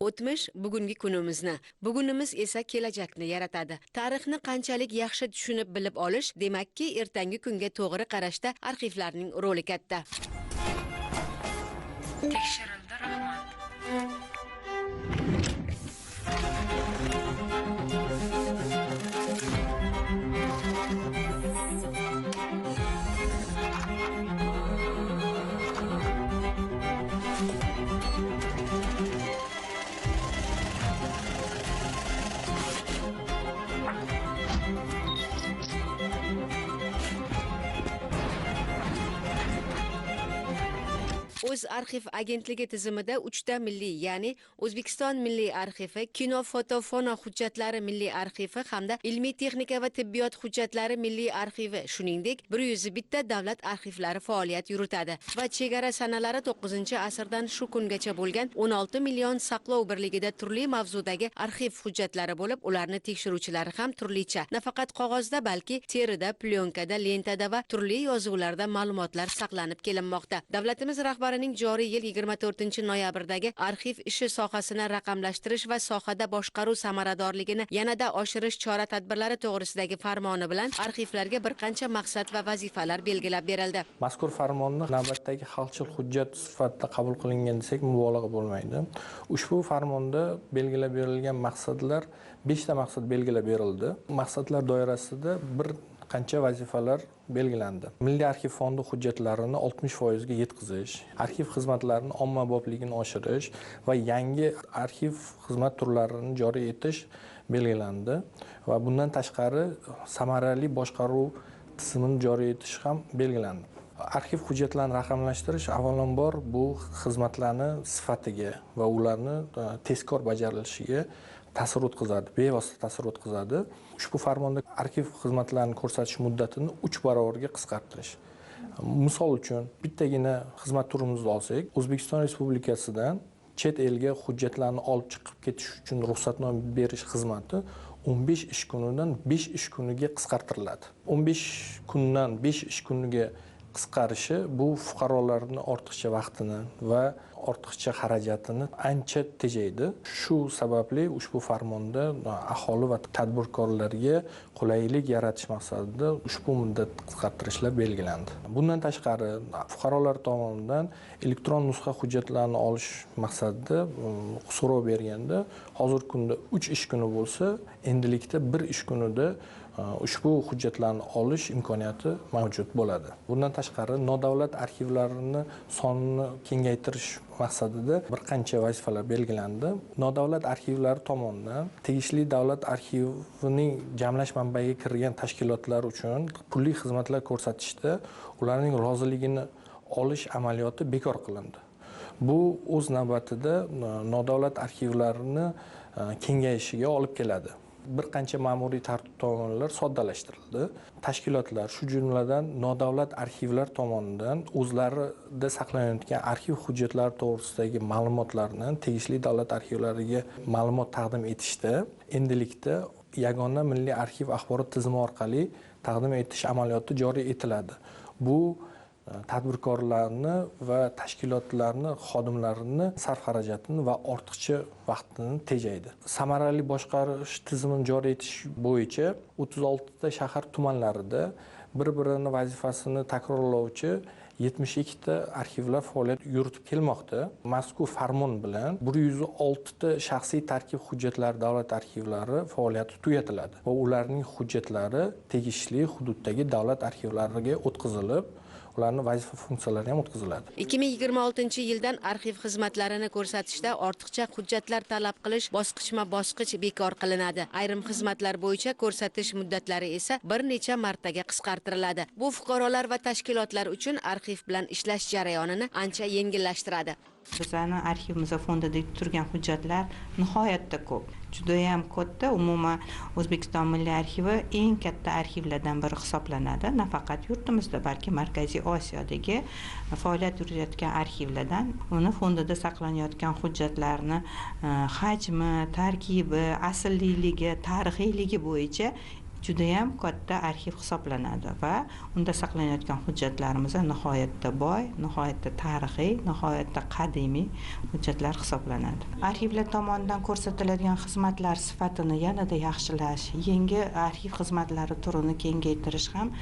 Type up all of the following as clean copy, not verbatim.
O'tmish bugungi kunimizni, bugunimiz esa kelajakni yaratadi. Tarixni qanchalik yaxshi tushunib bilib olish, demakki, ertangi kunga to'g'ri qarashda arxivlarning roli katta. Tekshirildi, rahmat. O'z arxiv agentligi tizimida 3 ta milliy, ya'ni O'zbekiston Milliy arxivi, kino, foto, fono hujjatlari milliy arxivi hamda ilmiy texnika va tibbiyot hujjatlari milliy arxivi, shuningdek 101 ta davlat arxivlari faoliyat yuritadi va chegara sanalari 9-asrdan shu kungacha bo'lgan 16 million saqlov birligida turli mavzudagi arxiv hujjatlari bo'lib, ularni tekshiruvchilari ham turlicha, nafaqat qog'ozda, balki terida, plyonkada, lentada va turli yozuvlarda ma'lumotlar saqlanib kelinmoqda. Davlatimiz rahbarining joriy yil 24-noyabrdagi arxiv ishi sohasini raqamlashtirish va sohada boshqaruv samaradorligini yanada oshirish chora-tadbirlari to'g'risidagi farmoni bilan arxivlarga bir qancha maqsad va vazifalar belgilab berildi. Mazkur farmonni navbatdagi xalqchil hujjat sifatida qabul qilingan desak mubolag'a bo'lmaydi. Ushbu farmonda belgilab berilgan maqsadlar 5 ta maqsad belgilab berildi. Maqsadlar doirasida bir qancha vazifalar belgilandi. Milliy arxiv fondi hujjatlarini 60% ga yetkazish, arxiv xizmatlarini ommabopligini oshirish va yangi arxiv xizmat turlarini joriy etish belgilandi va bundan tashqari samarali boshqaruv tizimini joriy etish ham belgilandi. Arxiv hujjatlarini raqamlashtirish avvalambor bu xizmatlarni sifatiga va ularni tezkor bajarilishiga ta'sir o'tkazadi, bevosita ta'sir o'tkazadi. Ushbu farmonda arxiv xizmatlarini ko'rsatish muddatini 3 barobarga qisqartirish. Misol uchun, bittagina xizmat turimizni olsak, O'zbekiston Respublikasidan chet elga hujjatlarni olib chiqib ketish uchun ruxsatnoma berish xizmati 15 ish kunidan 5 ish kuniga qisqartiriladi. 15 kundan 5 ish kuniga qisqarishi bu fuqarolarning ortiqcha vaqtini va ortiqcha xarajatini ancha tejaydi. Shu sababli ushbu farmonda aholi va tadbirkorlarga qulaylik yaratish maqsadida ushbu muddat qisqartirishlar belgilandi. Bundan tashqari fuqarolar tomonidan elektron nusxa hujjatlarini olish maqsadida so'rov berganda hozirgi kunda 3 ish kuni bo'lsa, endilikda 1 ish kunida ushbu hujjatlarni olish imkoniyati mavjud bo'ladi. Bundan tashqari nodavlat arxivlarini sonini kengaytirish maqsadida bir qancha vazifalar belgilandi. Nodavlat arxivlari tomonidan tegishli davlat arxivining jamlash manbaiga kirgan tashkilotlar uchun pulli xizmatlar ko'rsatishda ularning roziligini olish amaliyoti bekor qilindi. Bu o'z navbatida nodavlat arxivlarini kengayishiga olib keladi. Bir qancha ma'muriy tartib-taomillar soddalashtirildi. Tashkilotlar, shu jumladan nodavlat arxivlar tomonidan o'zlarida saqlanayotgan arxiv hujjatlari to'g'risidagi ma'lumotlarni tegishli davlat arxivlariga ma'lumot taqdim etishda endilikda yagona milliy arxiv axborot tizimi orqali taqdim etish amaliyoti joriy etiladi. Bu tadbirkorlarni va tashkilotlarni xodimlarini sarf-xarajatini va ortiqcha vaqtini tejaydi. Samarali boshqarish tizimini joriy etish bo'yicha 36 ta shahar tumanlarida bir-birini vazifasini takrorlovchi 72 ta arxivlar faoliyat yuritib kelmoqda. Mazkur farmon bilan 106 ta shaxsiy tarkib hujjatlari davlat arxivlari faoliyati tugatiladi va ularning hujjatlari tegishli hududdagi davlat arxivlariga o'tkazilib, ularning vazifa funksiyalari ham o'tkaziladi. 2026-yildan arxiv xizmatlarini ko'rsatishda ortiqcha hujjatlar talab qilish bosqichma-bosqich bekor qilinadi. Ayrim xizmatlar bo'yicha ko'rsatish muddatlari esa bir necha martaga qisqartiriladi. Bu fuqarolar va tashkilotlar uchun arxiv bilan ishlash jarayonini ancha yengillashtiradi. Bizning arxivimiz fondida turgan hujjatlar nihoyatda ko'p. Juda ham katta. Umuman O'zbekiston Milliy arxivi eng katta arxivlardan biri hisoblanadi. Nafaqat yurtimizda, balki Markaziy Osiyodagi faoliyat yuritayotgan arxivlardan. Uni fondida saqlanayotgan hujjatlarni hajmi, tarkibi, aslliligi, tarixiyligi bo'yicha judayam katta arxiv hisoblanadi va unda saqlanayotgan hujjatlarimiz nihoyatda boy, nihoyatda tarixiy, nihoyatda qadimiy hujjatlar hisoblanadi. Arxivlar tomonidan ko'rsatiladigan xizmatlar sifatini yanada yaxshilash, yangi arxiv xizmatlari turini kengaytirish ham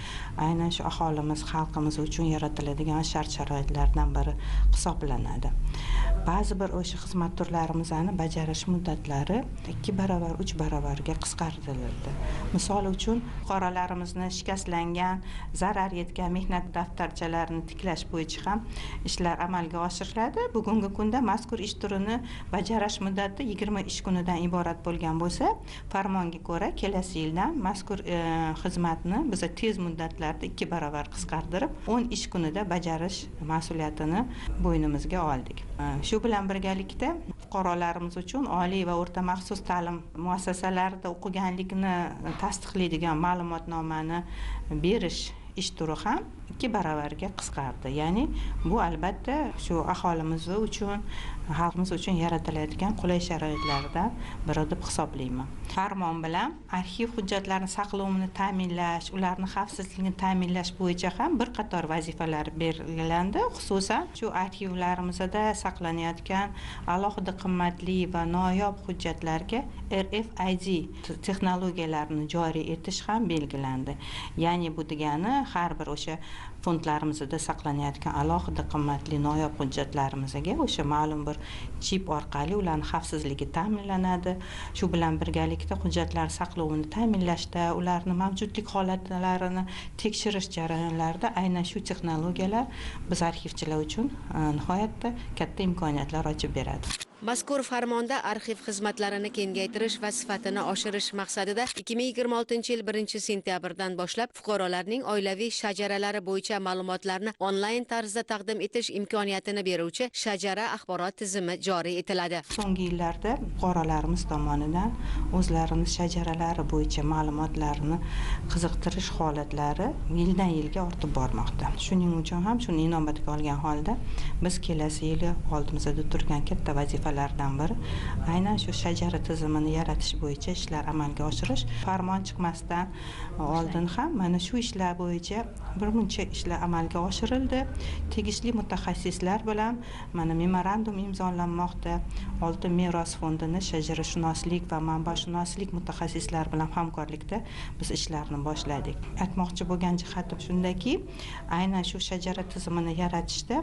aynan shu aholimiz, xalqimiz uchun yaratiladigan shart-sharoitlardan biri hisoblanadi. Ba'zi bir o'sha xizmat turlarimizni bajarish muddatlari 2 barobar, 3 barobarga qisqartirildi. Misol uchun, fuqarolarimizni shikastlangan, zarar yetgan mehnat daftarchalarini tiklash bo'yicha ham ishlar amalga oshiriladi. Bugungi kunda mazkur ish turini bajarish muddati 20 ish kunidan iborat bo'lgan bo'lsa, farmonga ko'ra kelasi yildan mazkur xizmatni biz tez muddatlarda 2 barobar qisqartirib, 10 ish kunida bajarish mas'uliyatini bo'ynimizga oldik. Shu bilan birgalikda fuqarolarimiz uchun oliy va o'rta maxsus ta'lim muassasalarida o'qiganlikni tasdiqlaydigan ma'lumotnomani berish ish turi ham 2 barobarga qisqardi. Ya'ni bu albatta shu aholimiz uchun, xalqimiz uchun yaratiladigan qulay sharoitlardan biri deb hisoblayman. Farmon bilan arxiv hujjatlarini saqlovini ta'minlash, ularni xavfsizligini ta'minlash bo'yicha ham bir qator vazifalar belgilandi. Xususan, shu arxivlarimizda saqlanayotgan alohida qimmatli va noyob hujjatlarga RFID texnologiyalarini joriy etish ham belgilandi. Ya'ni bu degani har bir o'sha fondlarimizda saqlanayotgan alohida qimmatli noyob hujjatlarimizga o'sha ma'lum bir chip orqali ularning xavfsizligi ta'minlanadi. Shu bilan birgalikda hujjatlar saqlovini ta'minlashda, ularni mavjudlik holatlarini tekshirish jarayonlarida aynan shu texnologiyalar biz arxivchilar uchun nihoyatda katta imkoniyatlar ochib beradi. Mazkur farmonda arxiv xizmatlarini kengaytirish va sifatini oshirish maqsadida 2026-yil 1-sentyabrdan boshlab fuqarolarning oilaviy shajaralari bo'yicha ma'lumotlarni onlayn tarzda taqdim etish imkoniyatini beruvchi shajara axborot tizimi joriy etiladi. So'nggi yillarda fuqarolarimiz tomonidan o'zlarini shajaralari bo'yicha ma'lumotlarni qiziqtirish holatlari yildan yilga ortib bormoqda. Shuning uchun ham shuni inobatga olgan holda biz kelasi yili oldimizda turgan katta vazifalardan biri aynan shu shajara tizimini yaratish bo'yicha ishlar amalga oshirish. Farmon chiqmasdan oldin ham mana shu ishlar bo'yicha bir muncha ishlar amalga oshirildi. Tegishli mutaxassislar bilan mana memorandum imzolanmoqda. Oltin meros fondini shajarashunoslik va manbashunoslik mutaxassislari bilan hamkorlikda biz ishlarni boshladik. Aytmoqchi bo'lgan jihatim shundaki, aynan shu shajara tizimini yaratishda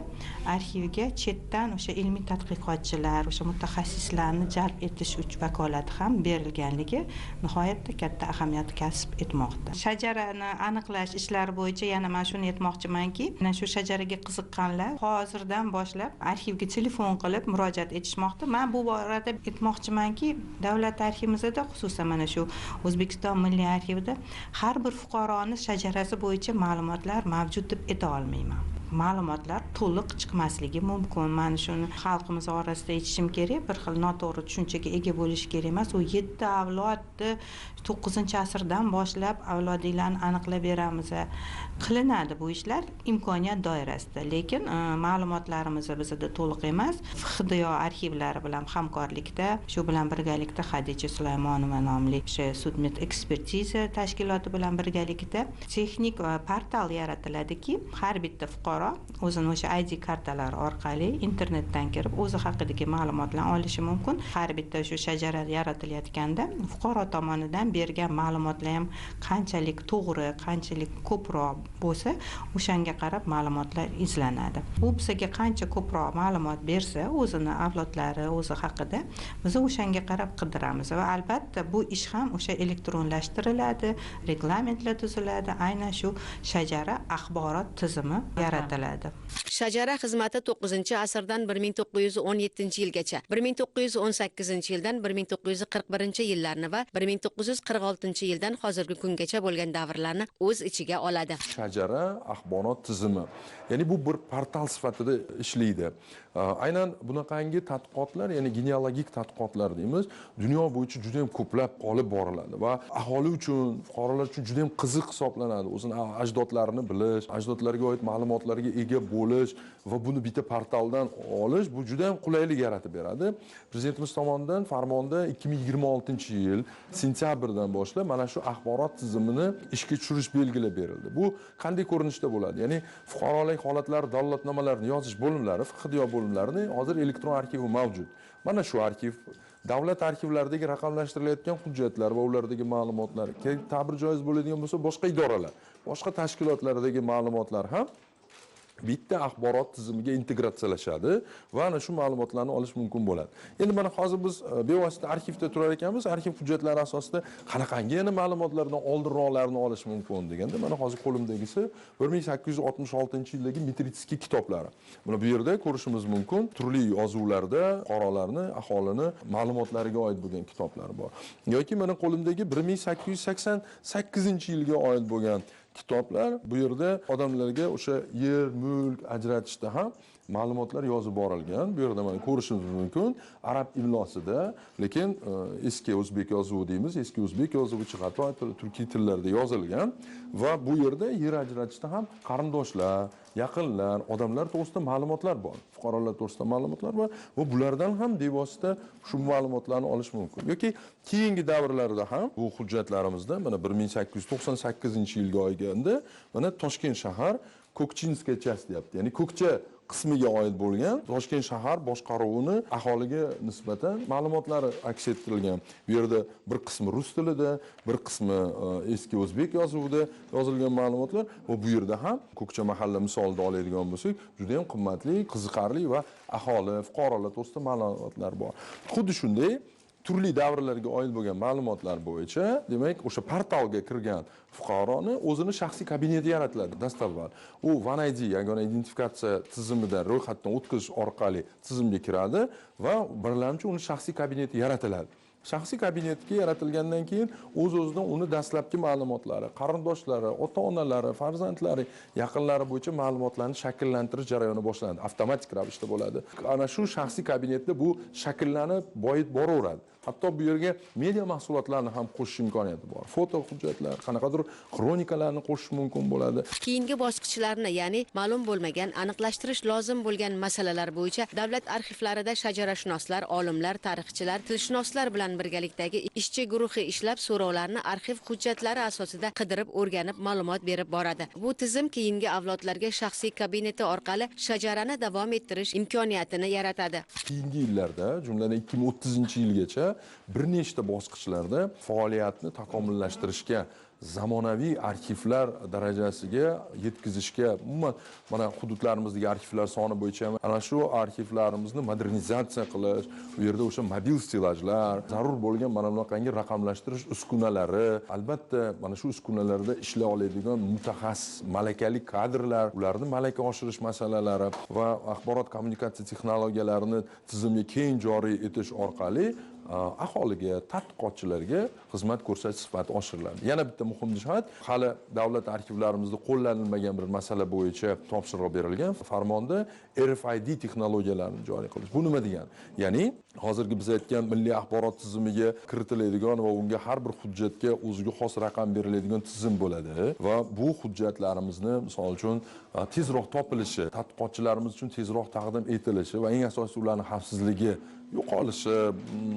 arxivga chetdan o'sha ilmiy tadqiqotchilar, o'sha mutaxassislarni jalb etish uchun vakolati ham berilganligi nihoyatda katta ahamiyat kasb etmoqda. Shajarani aniqlash ishlari bo'yicha yana men shuni aytmoqchimanki, mana shu shajaraga qiziqqanlar hozirdan boshlab arxivga telefon qilib murojaat etishmoqda. Men bu borada aytmoqchimanki, davlat arxivimizda, xususan mana shu O'zbekiston Milliy arxivida har bir fuqaroni shajarasi bo'yicha ma'lumotlar mavjud deb ayta olmayman. Ma'lumotlar to'liq chiqmasligi mumkin. Mana shuni xalqimiz orasida aytishim kerak, bir xil noto'g'ri tushunchaga ega bo'lish kerak emas. U 7 avlodni 9-asrdan boshlab avlodinglarni aniqlab beramiz. Qilinadi bu ishlar imkoniyat doirasida, lekin ma'lumotlarimiz bizda to'liq emas. FHDYO arxivlari bilan hamkorlikda, shu bilan birgalikda Xadicha Sulaymonova nomli o'sha sudmed ekspertiza tashkiloti bilan birgalikda texnik portal yaratiladiki, har bitta fuqaro o'zini o'sha ID kartalari orqali internetdan kirib o'zi haqidagi ma'lumotlarni olishi mumkin. Har bitta shu shajara yaratilayotganda fuqaro tomonidan bergan ma'lumotlar ham qanchalik to'g'ri, qanchalik ko'proq bo'lsa, o'shanga qarab ma'lumotlar izlanadi. U bizga qancha ko'proq ma'lumot bersa, o'zini avlodlari, o'zi haqida, biz o'shanga qarab qidiramiz va albatta bu ish ham o'sha elektronlashtiriladi, reglamentlar tuziladi, aynan shu shajara axborot tizimi yaratiladi. Shajara xizmati 9-asrdan 1917-yilgacha, 1918-yildan 1941-yillarni va 1946-yildan hozirgi kungacha bo'lgan davrlarni o'z ichiga oladi. Shajara axborot tizimi, ya'ni bu bir portal sifatida ishlaydi. Aynan bunaqangi tadqiqotlar, ya'ni genealogik tadqiqotlar deymiz, dunyo bo'yicha juda ham ko'plab olib boriladi va aholi uchun, fuqarolar uchun juda ham qiziq hisoblanadi. O'zini ajdodlarini bilish, ajdodlarga oid ma'lumotlarga ma'lumotlarga ega bo'lish va buni bitta portaldan olish, bu juda ham qulaylik yaratib beradi. Prezidentimiz tomonidan farmonda 2026-yil sentyabrdan boshlab mana shu axborot tizimini ishga tushirish belgilab berildi. Bu qanday ko'rinishda bo'ladi? Ya'ni fuqarolik holatlari dalolatnomalarini yozish bo'limlari, FHDYo bo'limlarini hozir elektron arxivi mavjud. Mana shu arxiv, davlat arxivlaridagi raqamlashtirilayotgan hujjatlar va ulardagi ma'lumotlar, ta'bir joiz bo'ladigan bo'lsa, boshqa idoralar, boshqa tashkilotlardagi ma'lumotlar ham bitta axborot tizimiga integratsiyalashadi va ana shu ma'lumotlarni olish mumkin bo'ladi. Endi mana hozir biz bevosita arxivda turar ekanmiz, arxiv hujjatlari asosida qanaqangi yana ma'lumotlardan oldinroqlarni olish mumkin deganda, mana hozir qo'limdagisi 1866-yildagi Mitritsky kitoblari. Mana bu yerda ko'rishimiz mumkin, turli yozuvlarda fuqarolarni, aholini ma'lumotlariga oid bo'lgan kitoblar bor. Yoki mana qo'limdagi 1888-yilga oid bo'lgan kitoblar, bu yerda odamlarga o'sha yer, mulk ajratishda ham ma'lumotlar yozib borilgan. Bu yerda mana ko'rishimiz mumkin arab imlosida, lekin eski o'zbek yozuvi deymiz, eski o'zbek yozuvi chig'atoy tili, turkiy tillarda yozilgan va bu yerda yer ajratishda ham qarindoshlar, yaqinlar, odamlar to'g'risida ma'lumotlar bor, fuqarolar to'g'risida ma'lumotlar bor va bulardan ham bevosita shu ma'lumotlarni olish mumkin. Yoki keyingi davrlarda ham bu hujjatlarimizda mana 1898-yilga olganda mana Toshkent shahar Kokchinskaya часть deyapti. Ya'ni Ko'kcha qismiga oid bo'lgan Toshkent shahar boshqaruvini aholiga nisbatan ma'lumotlari aks ettirilgan. Bu yerda bir qismi rus tilida, bir qismi eski o'zbek yozuvida yozilgan ma'lumotlar va bu yerda ham Ko'kcha mahalla misolida oladigan bo'lsak, juda ham qimmatli, qiziqarli va aholi, fuqarolar to'g'risida ma'lumotlar bor. Xuddi shunday turli davrlarga oid bo'lgan ma'lumotlar bo'yicha, demak, o'sha portalga kirgan fuqaroni o'zini shaxsiy kabineti yaratiladi dastavval. U One ID, yagona identifikatsiya tizimidan ro'yxatdan o'tkazish orqali tizimga kiradi va birlamchi uni shaxsiy kabineti yaratiladi. Shaxsiy kabinetga yaratilgandan keyin o'z-o'zidan uni dastlabki ma'lumotlari, qarindoshlari, ota-onalari, farzandlari, yaqinlari bo'yicha ma'lumotlarni shakllantirish jarayoni boshlanadi. Avtomatik ravishda bo'ladi. Ana shu shaxsiy kabinetda bu shakllanib, boyib boraveradi. Hatto bu yerga media mahsulotlarini ham qo'shish imkoniyati bor. Foto hujjatlar, qanaqadir xronikalarni qo'shish mumkin bo'ladi. Keyingi bosqichlarni, ya'ni ma'lum bo'lmagan, aniqlashtirish lozim bo'lgan masalalar bo'yicha davlat arxivlarida shajarashunoslar, olimlar, tarixchilar, tilshunoslar bilan birgalikdagi ishchi guruhi ishlab so'rovlarni arxiv hujjatlari asosida qidirib, o'rganib, ma'lumot berib boradi. Bu tizim keyingi avlodlarga shaxsiy kabineti orqali shajarani davom ettirish imkoniyatini yaratadi. Keyingi yillarda, jumladan 2030-yilgacha bir nechta bosqichlarda faoliyatni takomillashtirishga, zamonaviy arxivlar darajasiga yetkazishga, umuman mana hududlarimizdagi arxivlar soni bo'yicha ana shu arxivlarimizni modernizatsiya qilish, u yerda o'sha mobil stelajlar, zarur bo'lgan mana bunaqangi raqamlashtirish uskunalari, albatta mana shu uskunalarda ishlay oladigan mutaxassis, malakali kadrlar, ularni malaka oshirish masalalari va axborot kommunikatsiya texnologiyalarini tizimga keng joriy etish orqali aholiga, tadqiqotchilarga xizmat ko'rsatish sifati oshiriladi. Yana bitta muhim jihat, hali davlat arxivlarimizda qo'llanilmagan bir masala bo'yicha topshiriq berilgan farmonda RFID texnologiyalarini joriy qilish. Bu nima degani? Ya'ni hozirgi biz aytgan milliy axborot tizimiga kiritiladigan va unga har bir hujjatga o'ziga xos raqam beriladigan tizim bo'ladi va bu hujjatlarimizni misol uchun tezroq topilishi, tadqiqotchilarimiz uchun tezroq taqdim etilishi va eng asosiysi ularning xavfsizligi, yo'qolishi,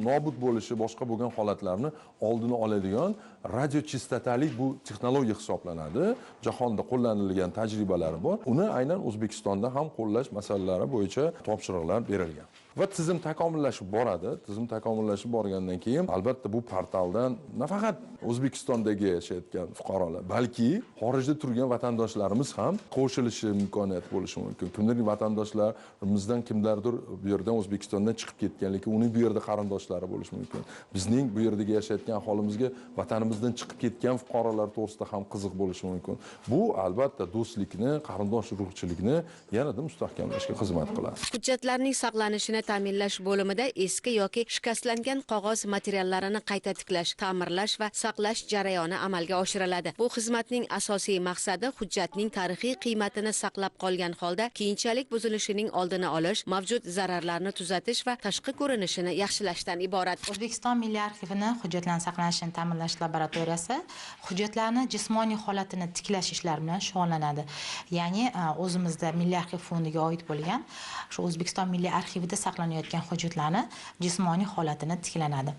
nobud bo'lishi, boshqa bo'lgan holatlarni oldini oladigan radiochastotalik bu texnologiya hisoblanadi. Jahonda qo'llanilgan tajribalari bor. Uni aynan O'zbekistonda ham qo'llash masalalari bo'yicha topshiriqlar berilgan. Va tizim takomillashib boradi. Tizim takomillashib borgandan keyin albatta bu portaldan nafaqat O'zbekistondagi yashayotgan fuqarolar, balki xorijda turgan vatandoshlarimiz ham qo'shilishi imkoniyati bo'lishi mumkin. Kimdir vatandoshlarimizdan kimlardir bu yerdan O'zbekistondan chiqib ketgan, lekin uning bu yerda qarindoshlari bo'lishi mumkin. Bizning bu yerdagi yashayotgan aholimizga vatanimizdan chiqib ketgan fuqarolar to'g'risida ham qiziq bo'lishi mumkin. Bu albatta do'stlikni, qarindosh urug'chilikni yanada mustahkamlashga xizmat qiladi. Hujjatlarning saqlanishini ta'minlash bo'limida eski yoki shikastlangan qog'oz materiallarini qayta tiklash, ta'mirlash va saqlash jarayoni amalga oshiriladi. Bu xizmatning asosiy maqsadi hujjatning tarixiy qiymatini saqlab qolgan holda keyinchalik buzilishining oldini olish, mavjud zararlarni tuzatish va tashqi ko'rinishini yaxshilashdan iborat. O'zbekiston Milliy arxivini hujjatlarni saqlanishini ta'minlash laboratoriyasi hujjatlarni jismoniy holatini tiklash ishlari bilan shug'ullanadi. Ya'ni o'zimizda Milliy arxiv fondiga oid bo'lgan shu O'zbekiston Milliy arxivida saqlanayotgan hujjatlarni jismoniy holatini tiklanadi.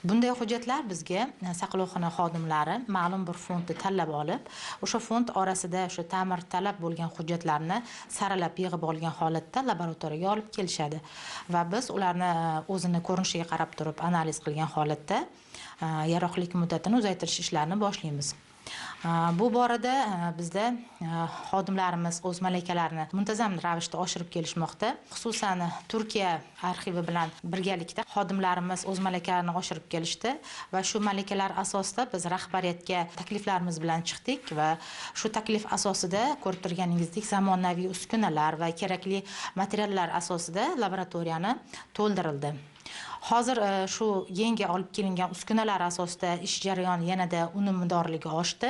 Bunday hujjatlar bizga saqlovxona xodimlari ma'lum bir fondni tanlab olib, o'sha fond orasida o'sha ta'mir talab bo'lgan hujjatlarni saralab yig'ib olgan holatda laboratoriyaga olib kelishadi va biz ularni o'zini ko'rinishiga qarab turib analiz qilgan holatda yaroqlilik muddatini uzaytirish ishlarini boshlaymiz. Bu borada bizda xodimlarimiz o'z malakalarini muntazam ravishda oshirib kelishmoqda. Xususan, Turkiya arxivi bilan birgalikda xodimlarimiz o'z malakalarini oshirib kelishdi va shu malakalar asosida biz rahbariyatga takliflarimiz bilan chiqdik va shu taklif asosida ko'rib turganingizdek zamonaviy uskunalar va kerakli materiallar asosida laboratoriyani to'ldirildi. Hozir shu yangi olib kelingan uskunalar asosida ish jarayoni yanada unumdorligi oshdi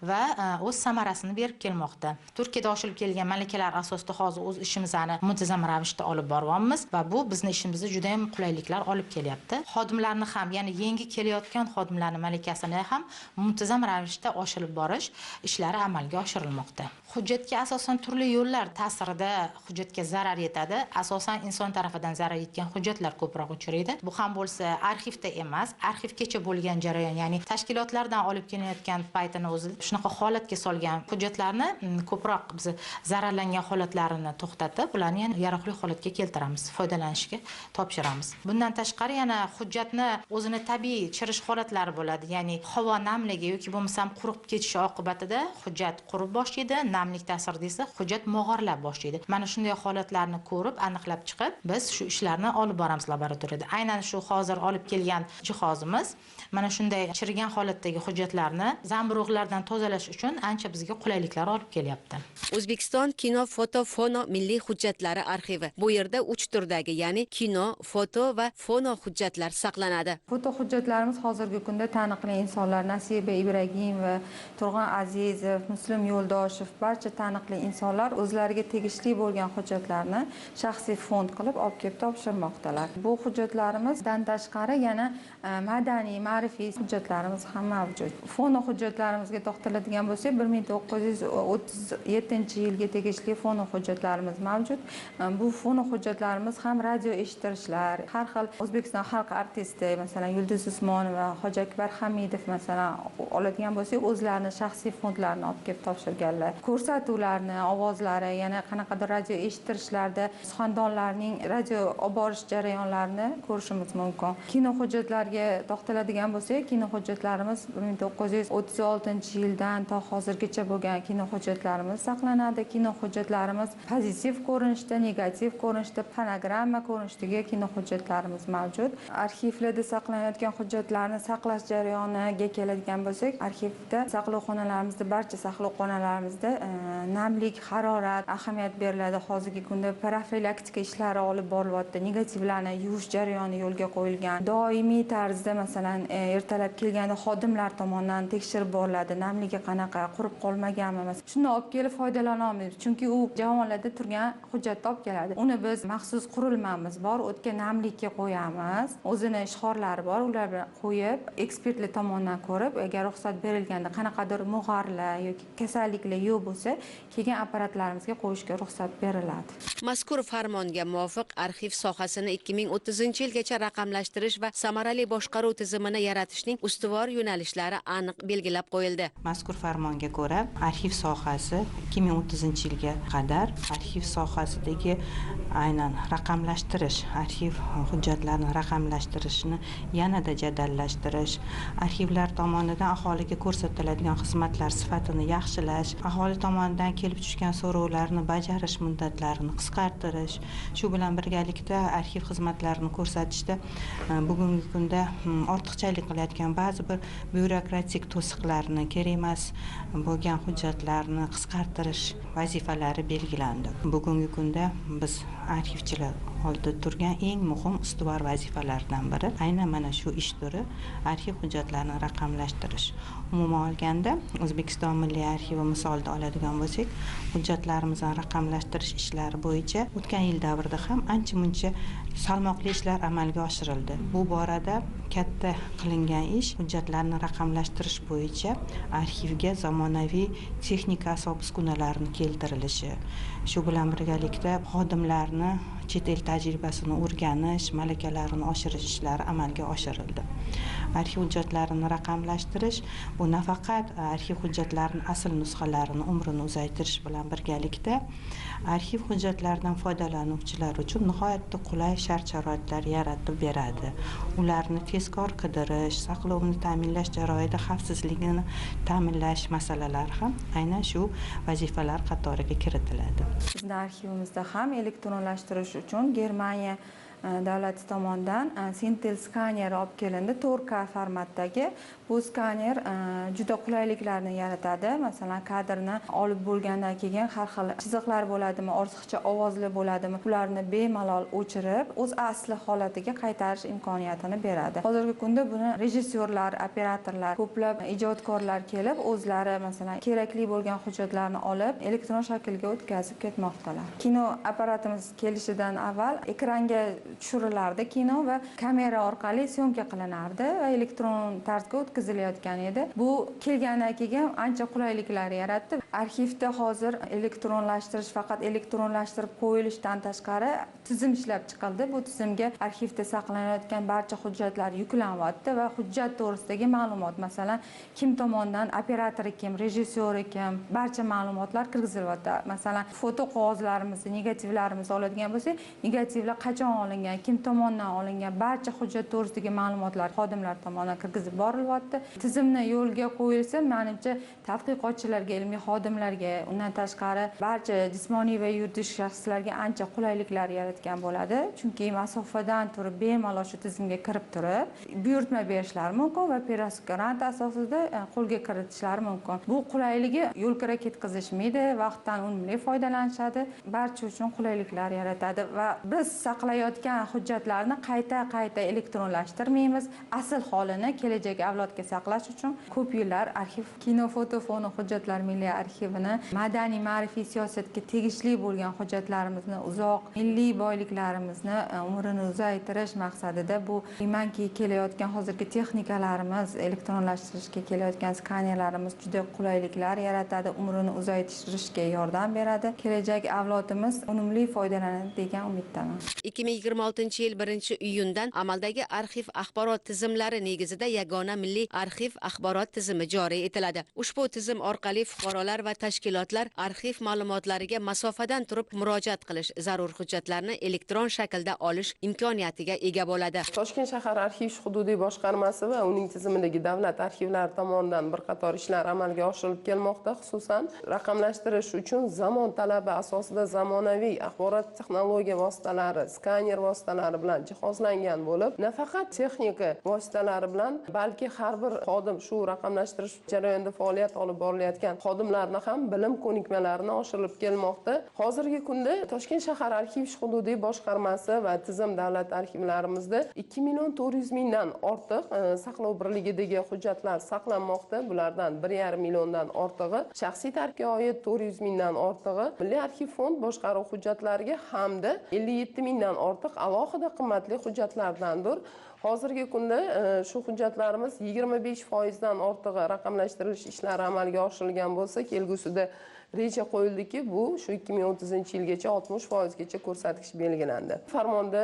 va o'z samarasini berib kelmoqda. Turkiyada oshirib kelgan malakalar asosida hozir o'z ishimizni muntazam ravishda olib boryapmiz va bu bizni ishimizda juda ham qulayliklar olib kelyapti. Xodimlarni ham, ya'ni yangi kelayotgan xodimlarning malakasini ham muntazam ravishda oshirib borish ishlari amalga oshirilmoqda. Hujjatga asosan turli yo'llar ta'sirida hujjatga zarar yetadi. Asosan inson tarafidan zarar yetgan hujjatlar ko'proq uchraydi. Bu ham bo'lsa arxivda emas, arxivgacha bo'lgan jarayon, ya'ni tashkilotlardan olib kelinayotgan paytini o'zi shunaqa holatga solgan hujjatlarni ko'proq biz zararlangan holatlarini to'xtatib, ularni yana yaroqli holatga keltiramiz, foydalanishga topshiramiz. Bundan tashqari yana hujjatni o'zini tabiiy chirish holatlari bo'ladi, ya'ni havo namligi yoki bo'lmasam qurib ketishi oqibatida hujjat qurib boshlaydi, namlik ta'sirida esa hujjat mog'orlab boshlaydi. Mana shunday holatlarni ko'rib, aniqlab chiqib, biz shu ishlarni olib boramiz laboratoriyada. Aynan shu hozir olib kelgan jihozimiz mana shunday chirigan holatdagi hujjatlarni zamburug'lardan tozalash uchun ancha bizga qulayliklar olib kelyapti. O'zbekiston kino, foto, fono milliy hujjatlari arxivi. Bu yerda 3 turdagi, ya'ni kino, foto va fono hujjatlar saqlanadi. Foto hujjatlarimiz hozirgi kunda taniqli insonlar Nasiba Ibragimova, Turg'un Azizov, Muslim Yo'ldoshev, barcha taniqli insonlar o'zlariga tegishli bo'lgan hujjatlarni shaxsiy fond qilib olib kelib topshirmoqdalar. Bu hujjatlarimizdan tashqari yana madaniy, ma'rifiy hujjatlarimiz ham mavjud. Fono hujjatlarimizga to'xtaladigan bo'lsak, 1937-yilga tegishli fono hujjatlarimiz mavjud. Bu fono hujjatlarimiz ham radio eshittirishlar, har xil O'zbekiston xalq artisti, masalan, Yulduz Usmonova, Hoji Akbar Hamidov masalan oladigan bo'lsak, o'zlarini shaxsiy fondlarini olib kelib topshirganlar. Ko'rsatuvlarni, ovozlari, yana qanaqadir radio eshittirishlarda suxandonlarning radio olib borish jarayonlarini ko'rishimiz mumkin. Kino hujjatlarga to'xtaladigan bo'lsak, kino hujjatlarimiz 1936-yildan to hozirgacha bo'lgan kino hujjatlarimiz saqlanadi. Kino hujjatlarimiz pozitiv ko'rinishda, negativ ko'rinishda, fonogramma ko'rinishidagi kino hujjatlarimiz mavjud. Arxivlarda saqlanayotgan hujjatlarni saqlash jarayoniga keladigan bo'lsak, arxivda saqlovxonalarimizda, barcha saqlovxonalarimizda namlik, harorat ahamiyat beriladi. Hozirgi kunda profilaktika ishlari olib borilyapti. Negativlarni yuvish jarayoni yo'lga qo'yilgan. Doimiy tarzda, masalan, ertalab kelganda xodimlar tomonidan tekshirib boriladi. Namligi qanaqa, qurib qolmaganmi? Shuni olib kelib foydalana olmaymiz, chunki u javonlarda turgan hujjatni olib keladi. Uni biz maxsus qurilmamiz bor, o'tga namlikka qo'yamiz. O'zini ishxorlari bor, ular bilan qo'yib, ekspertlar tomonidan ko'rib, agar ruxsat berilganda qanaqadir mog'orlar yoki kasalliklar yo'q bo'lsa, keyin apparatlarimizga qo'yishga ruxsat beriladi. Mazkur farmonga muvofiq arxiv sohasini 2030-yilgacha raqamlashtirish va samarali boshqaruv tizimini yaratishning ustuvor yo'nalishlari aniq belgilab qo'yildi. Mazkur farmonga ko'ra, arxiv sohasi 2030-yilga qadar arxiv sohasidagi aynan raqamlashtirish, arxiv hujjatlarini raqamlashtirishni yanada jadallashtirish, arxivlar tomonidan aholiga ko'rsatiladigan xizmatlar sifatini yaxshilash, aholi tomonidan kelib tushgan so'rovlarni bajarish muddatlarini qisqartirish, shu bilan birgalikda arxiv xizmatlarini ko'rsatish ko'rsatishda bugungi kunda ortiqchalik qilayotgan ba'zi bir byurokratik to'siqlarni, kerak emas bo'lgan hujjatlarni qisqartirish vazifalari belgilandi. Bugungi kunda biz arxivchilar oldida turgan eng muhim ustuvor vazifalardan biri aynan mana shu ish turi arxiv hujjatlarini raqamlashtirish. Umuman olganda O'zbekiston Milliy arxivi misolida oladigan bo'lsak, hujjatlarimizni raqamlashtirish ishlari bo'yicha o'tgan yil davrida ham ancha-muncha salmoqli ishlar amalga oshirildi. Bu borada katta qilingan ish hujjatlarni raqamlashtirish bo'yicha arxivga zamonaviy texnika asbob-uskunalarini keltirilishi, shu bilan birgalikda xodimlarni chet el tajribasini o'rganish, malakalarini oshirish ishlari amalga oshirildi. Arxiv hujjatlarini raqamlashtirish bu nafaqat arxiv hujjatlarining asl nusxalarini umrini uzaytirish bilan birgalikda arxiv hujjatlaridan foydalanuvchilar uchun nihoyatda qulay shart-sharoitlar yaratib beradi. Ularni tezkor qidirish, saqlovni ta'minlash jarayonida xavfsizligini ta'minlash masalalari ham aynan shu vazifalar qatoriga kiritiladi. Bizning arxivimizda ham elektronlashtirish uchun Germaniya davlati tomonidan Sintel skaneri olib kelindi, 4K formatdagi. Bu skaner juda qulayliklarni yaratadi. Masalan, kadrni olib bo'lgandan keyin har xil chiziqlar bo'ladimi, ortiqcha ovozli bo'ladimi, ularni bemalol o'chirib, o'z asli holatiga qaytarish imkoniyatini beradi. Hozirgi kunda buni rejissyorlar, operatorlar, ko'plab ijodkorlar kelib, o'zlari masalan kerakli bo'lgan hujjatlarni olib, elektron shaklga o'tkazib ketmoqdalar. Kino apparatimiz kelishidan avval ekranga tushirilardi kino va kamera orqali syomka qilinardi va elektron tarzga o'tkazilayotgan edi. Bu kelgandan keyin ancha qulayliklar yaratdi. Arxivda hozir elektronlashtirish faqat elektronlashtirib qo'yilishdan tashqari tizim ishlab chiqildi. Bu tizimga arxivda saqlanayotgan barcha hujjatlar yuklanyapti va hujjat to'g'risidagi ma'lumot, masalan, kim tomonidan, operatori kim, rejissyori kim, barcha ma'lumotlar kirgizilyapti. Masalan, foto qog'ozlarimizni, negativlarimizni oladigan bo'lsak, negativlar qachon olingan, kim tomonidan olingan, barcha hujjat to'g'risidagi ma'lumotlar xodimlar tomonidan kirgizib borilyapti. Tizimni yo'lga qo'yilsa, menimcha tadqiqotchilarga, ilmiy xodimlarga, undan tashqari barcha jismoniy va yuridik shaxslarga ancha qulayliklar yaratgan bo'ladi. Chunki masofadan turib bemalol shu tizimga kirib turib, buyurtma berishlari mumkin va grant asosida qo'lga kiritishlari mumkin. Bu qulayligi yo'lkira ketkazishmaydi, vaqtdan unumli foydalanishadi, barcha uchun qulayliklar yaratadi va biz saqlayotgan hujjatlarni qayta-qayta elektronlashtirmaymiz. Asl holini kelajak avlodga saqlash uchun ko'p yillar arxiv kino, foto, fono hujjatlar milliy arxivini madaniy ma'rifiy siyosatga tegishli bo'lgan hujjatlarimizni, uzoq milliy boyliklarimizni umrini uzaytirish maqsadida bu imanki kelayotgan hozirgi texnikalarimiz, elektronlashtirishga kelayotgan skanerlarimiz juda qulayliklar yaratadi, umrini uzaytirishga yordam beradi. Kelajak avlodimiz unumli foydalanadi degan umiddaman. 2026-yil 1-iyundan amaldagi arxiv axborot tizimlari negizida yagona milliy arxiv axborot tizimi joriy etiladi. Ushbu tizim orqali fuqarolar va tashkilotlar arxiv ma'lumotlariga masofadan turib murojaat qilish, zarur hujjatlarni elektron shaklda olish imkoniyatiga ega bo'ladi. Toshkent shahar arxiv hududiy boshqarmasi va uning tizimidagi davlat arxivlari tomonidan bir qator ishlar amalga oshirilib kelmoqda. Xususan, raqamlashtirish uchun zamon talabi asosida zamonaviy axborot texnologiya vositalari, skaner vositalari bilan jihozlangan bo'lib, nafaqat texnika vositalari bilan, balki har bir xodim shu raqamlashtirish jarayonida faoliyat olib borilayotgan xodimlarni ham bilim ko'nikmalarini oshirilib kelmoqda. Hozirgi kunda Toshkent shahar arxiv hududiy boshqarmasi va tizim davlat arxivlarimizda 2 400 mingdan ortiq saqlov birligidagi hujjatlar saqlanmoqda. Bulardan 1,5 milliondan ortig'i shaxsiy tarkibga oid, 400 mingdan ortig'i Milliy arxiv fond boshqaruv hujjatlariga hamda 57 mingdan ortiq alohida qimmatli hujjatlardandir. Hozirgi kunda shu hujjatlarimiz 25% dan ortig'i raqamlashtirish ishlari amalga oshirilgan bo'lsa, kelgusida reja qo'yildiki, bu shu 2030-yilgacha 60% gacha ko'rsatkich belgilandi. Farmonda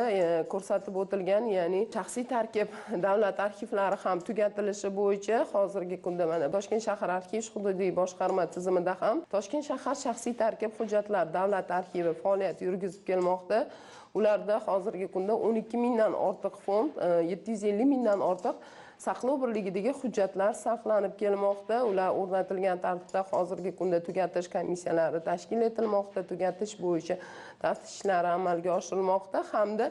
ko'rsatib o'tilgan, ya'ni shaxsiy tarkib davlat arxivlari ham tugatilishi bo'yicha hozirgi kunda mana Toshkent shahar arxiv hududiy boshqarma tizimida ham Toshkent shahar shaxsiy tarkib hujjatlar davlat arxivi faoliyat yurgizib kelmoqda. Ularda hozirgi kunda 12 mingdan ortiq fond, 750 mingdan ortiq saqlov birligidagi hujjatlar saqlanib kelmoqda. Ular o'rnatilgan tartibda hozirgi kunda tugatish komissiyalari tashkil etilmoqda, tugatish bo'yicha taftishlar amalga oshirilmoqda hamda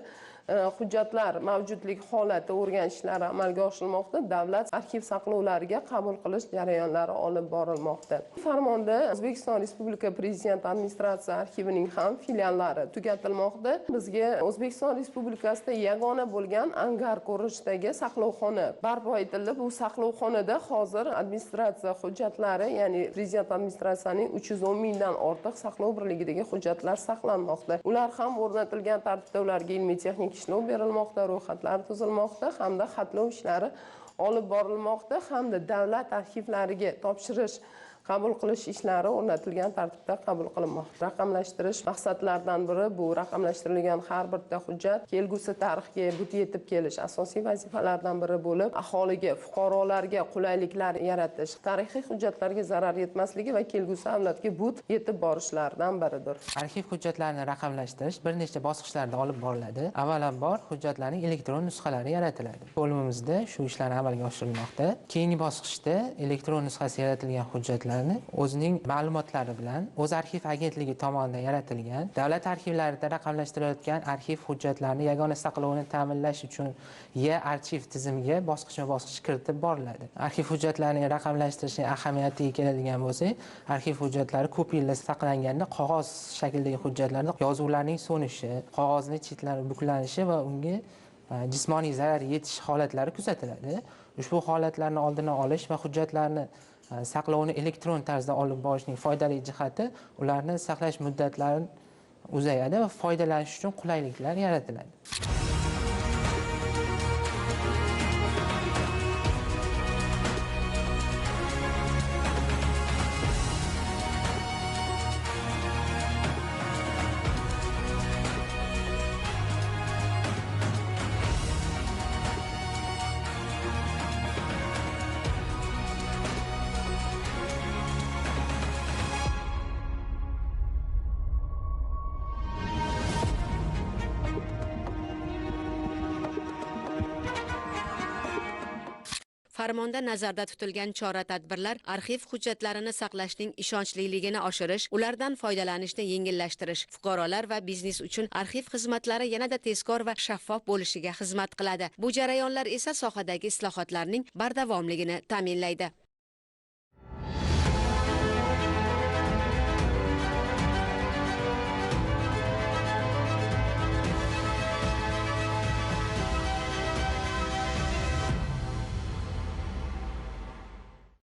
hujjatlar mavjudlik holati o'rganishlari amalga oshirilmoqda. Davlat arxiv saqlovlariga qabul qilish jarayonlari olib borilmoqda. Farmonda O'zbekiston Respublika Prezidenti administratsiya arxivining ham filiallari tugatilmoqda. Bizga O'zbekiston Respublikasida yagona bo'lgan angar ko'rinishidagi saqlovxona barpo etildi. Bu saqlovxonada hozir administratsiya hujjatlari, ya'ni Prezident administratsiyasining 310 mingdan ortiq saqlov birligidagi hujjatlar saqlanmoqda. Ular ham o'rnatilgan tartibda ularga ilmiy texnik ishlov berilmoqda, ro'yxatlar tuzilmoqda hamda xatlov ishlari olib borilmoqda hamda davlat arxivlariga topshirish, qabul qilish ishlari o'rnatilgan tartibda qabul qilinmoqda. Raqamlashtirish maqsadlaridan biri bu raqamlashtirilgan har bitta hujjat kelgusi tarixga but yetib kelish asosiy vazifalardan biri bo'lib, aholiga, fuqarolarga qulayliklar yaratish, tarixiy hujjatlarga zarar yetmasligi va kelgusi avlodga but yetib borishlaridan biridir. Arxiv hujjatlarini raqamlashtirish bir necha bosqichlarda olib boriladi. Avvalambor hujjatlarning elektron nusxalari yaratiladi. Bo'limimizda shu ishlar amalga oshirilmoqda. Keyingi bosqichda elektron nusxasi yaratilgan hujjatlar o'zining ma'lumotlari bilan o'z arxiv agentligi tomonidan yaratilgan davlat arxivlarida raqamlashtirilayotgan arxiv hujjatlarini yagona saqlovini ta'minlash uchun e-arxiv tizimiga bosqichma-bosqich kiritib boriladi. Arxiv hujjatlarini raqamlashtirishning ahamiyatiga keladigan bo'lsak, arxiv hujjatlari ko'p yillar saqlanganda qog'oz shaklidagi hujjatlarda yozuvlarning so'nishi, qog'ozning chetlari buklanishi va unga jismoniy zarar yetish holatlari kuzatiladi. Ushbu holatlarni oldini olish va hujjatlarni saqlovni elektron tarzda olib borishning foydali jihati ularni saqlash muddatlari uzayadi va foydalanish uchun qulayliklar yaratiladi. Farmonda nazarda tutilgan chora-tadbirlar arxiv hujjatlarini saqlashning ishonchliligini oshirish, ulardan foydalanishni yengillashtirish, fuqarolar va biznes uchun arxiv xizmatlari yanada tezkor va shaffof bo'lishiga xizmat qiladi. Bu jarayonlar esa sohadagi islohotlarning bardavomligini ta'minlaydi.